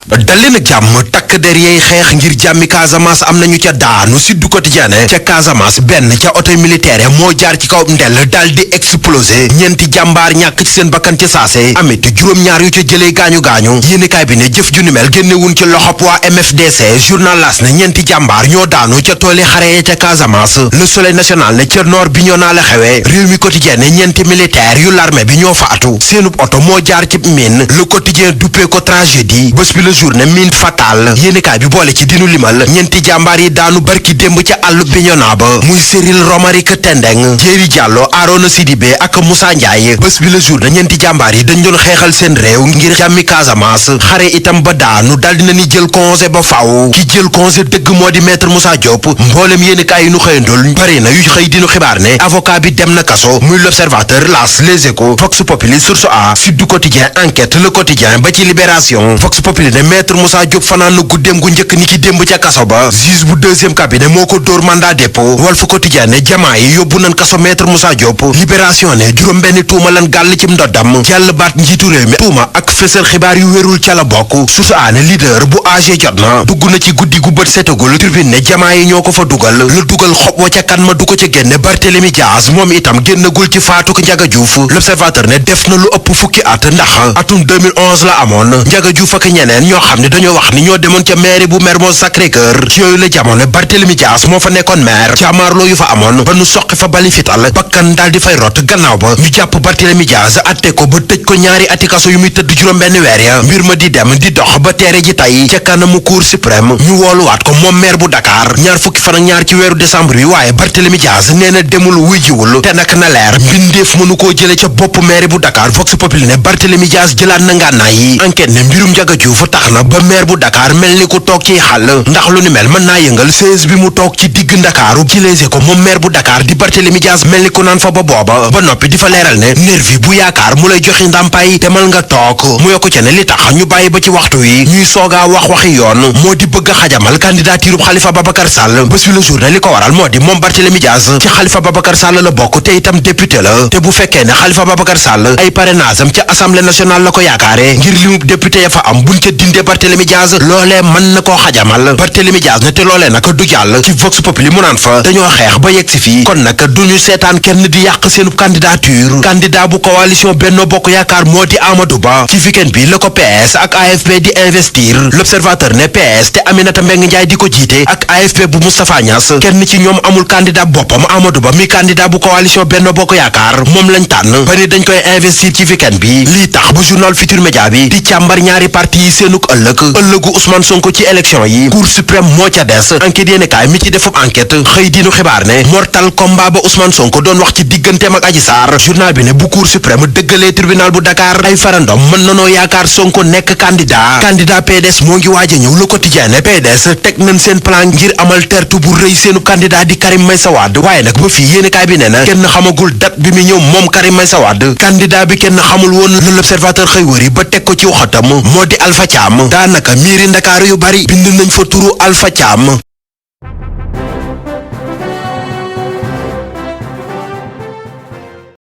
dalli nag jàmm takk der yeey xeex ngir jàmmi Casamance am nañu ca daanu Sud Quotidien ca Casamance benn ca oto militaire moo jaar ci kaw ndel dal di explosé ñeenti jàmbaar ñàkk ci seen bakkan ci saase amit juróom-ñaar yu ca jëlee gaañu-gaañu yéenekaay bi ne jëf ju ni mel génnewuñ ci loxop waa MFDC journal L'As ne ñeenti jàmbaar ñoo daanu ca tooli xare ya ca Casamance Le Soleil national ne ca Nord Bignona la xewee Rewmi Quotidien ne ñeenti militaire yu l'armée bi ñoo faatu seenub oto moo jaar ci mine Le Quotidien duppee ko tragédie bés bi le journée mine fatale yéenekaay bi boole ci dinu limal ñeenti jàmbaar yi daanu barki démb ca àllu Bignona ba muy Cyril Romaric Tendeng Jéeri Diallo Arona Sidibé ak Moussa Ndiaye bés bi le journée ñeenti jàmbaar yi dañ doon xeexal seen réew ngir jàmmi Casamance xare itam ba daanu dal dina ni jël congé ba faaw ki jël congé dëgg moo di maître Moussa Diop mboolem yéenekaay yi nu xëyandool bari na yu xëy dinu xibaar ne avocat bi dem na kaso muy L'Observateur L'As Les Échos Vox Populi Source A Sud Quotidien Enquête Le Quotidien ba ci Libération Vox Populi ne maître Moussa Diop fanaan na guddeem gu njëkk ni ki démb ca kaso ba juge bu deuxième cabinet moo ko dóor mandat dépôt Walf Quotidien ne jamaa yi yóbbu nañ kaso maître Moussa Diop Libération ne juróom benn tuuma lan gàll cim ndoddam jàll baat njiitu réew mi tuuma ak fësal xibaar yu wérul ca la bokk Source A ne leader bu AG jot na dugg na ci guddi gu bët setagul Tribune ne jamaa yi ñoo ko fa dugal la dugal xob wa ca kan ma du ko ca génne Barthélémy Dias moom itam génnagul ci faatuk Ndiaga Diouf L'Observateur ne def na lu ëpp fukki at ndax atum 2011 la amoon Ndiaga Diouf ak ñeneen ñoo xam ne dañoo wax ni ñoo demoon ca mairie bu Mermoz Sacré-Cœur ci yooyu la jamono Barthélémy Dias moo fa nekkoon maire jaamaarloo yu fa amoon ba nu soqi fa bali fital bakkan daal di fay rot gannaaw ba ñu jàpp Barthélémy Dias atte ko ba tëj ko ñaari ati kaso yu muy tëdd juróom benn weer ya mbir ma di dem di dox ba teere ji tey ca kanamu Cour suprême ñu wooluwaat ko moom maire bu Dakar ñaar fukki fan ak ñaar ci weeru décembre bi waaye Barthélémy Dias nee na demul wuy jiwul te nag na leer mbindeef mënu koo jële ca bopp maire bu Dakar Vox Populi ne Barthélémy Dias jëlaat na ngànnaay yi enquête ne mbirum Ndiaga Diouf tax na ba maire bu Dakar mel ni ku toog ciy xàll ndax lu ni mel mën naa yëngal siège bi mu toog ci digg Ndakaaru ci Les Échos moom maire bu Dakar di Barthélémy Dias mel ni ku naan fa ba booba ba noppi di fa leeral ne nervi bu yaakaar mu lay joxe ndàmpaay demal nga toog mu yokku ca ne li tax ñu bàyyi ba ci waxtu wi ñuy soogaa waxi yoon moo di bëgg a xajamal candidature Khalifa Babacar Sall bés bi le journée li ko waral moo di moom Barthélémy Dias ci Khalifa Babacar Sall la bokk te itam député la te bu fekkee ne Khalifa Babacar Sall ay parrainage am ca assemblée nationale la ko yaakaare ngir limu député ya fa am buñ ca dindee Barthélémy Dias loolee mën na koo xajamal Barthélémy Dias ne te loolee nag du jàll ci Vox Populi mu naan fa dañoo xeex ba yegg si fii kon nag duñu seetaan kenn di yàq seenub candidature candidat bu coalition Benno Bokk Yaakaar moo di Amadou Ba ci weekend bi la ko PS ak AFP di investir L'Observateur ne PS te Aminata Mbengue Ndiaye di ko jiite ak AFP bu Moustapha Niass kenn ci ñoom amul candidat boppam Amadou Ba mi candidat bu coalition Benno Bokk Yaakaar moom lañ tànn ba ni dañ koy investir ci weekend bi lii tax bu journal Futur Média bi di càmbar ñaari parti yi seenuk ëllëgu Ousmane Sonko ci élection yi Cour suprême moo ca des enquête yéenekaay mi ci defub enquête xëy dinu xibaar ne mortal combat ba Ousmane Sonko doon wax ci digganteem ak Adji Sarr journal bi ne bu Cour suprême dëggalee tribunal bu Dakar ay farandom mën nanoo yaakaar Sonko nekk candidat PDS moo ngi waaj a ñëw Le Quotidien ne PDS teg nañ seen plan ngir amal tertu bu rëy seenu candidat di Karim Meïssa Wade waaye nag ba fii yéenekaay bi nee na kenn xamagul date bi mu ñëw moom Karim Meïssa Wade candidat bi kenn xamul woon la L'Observateur xëy wëri ba teg ko ci waxatam moo di Alpha Thiam daanaka miiri Ndakaaru yu bari bind nañ fa turu Alpha Thiam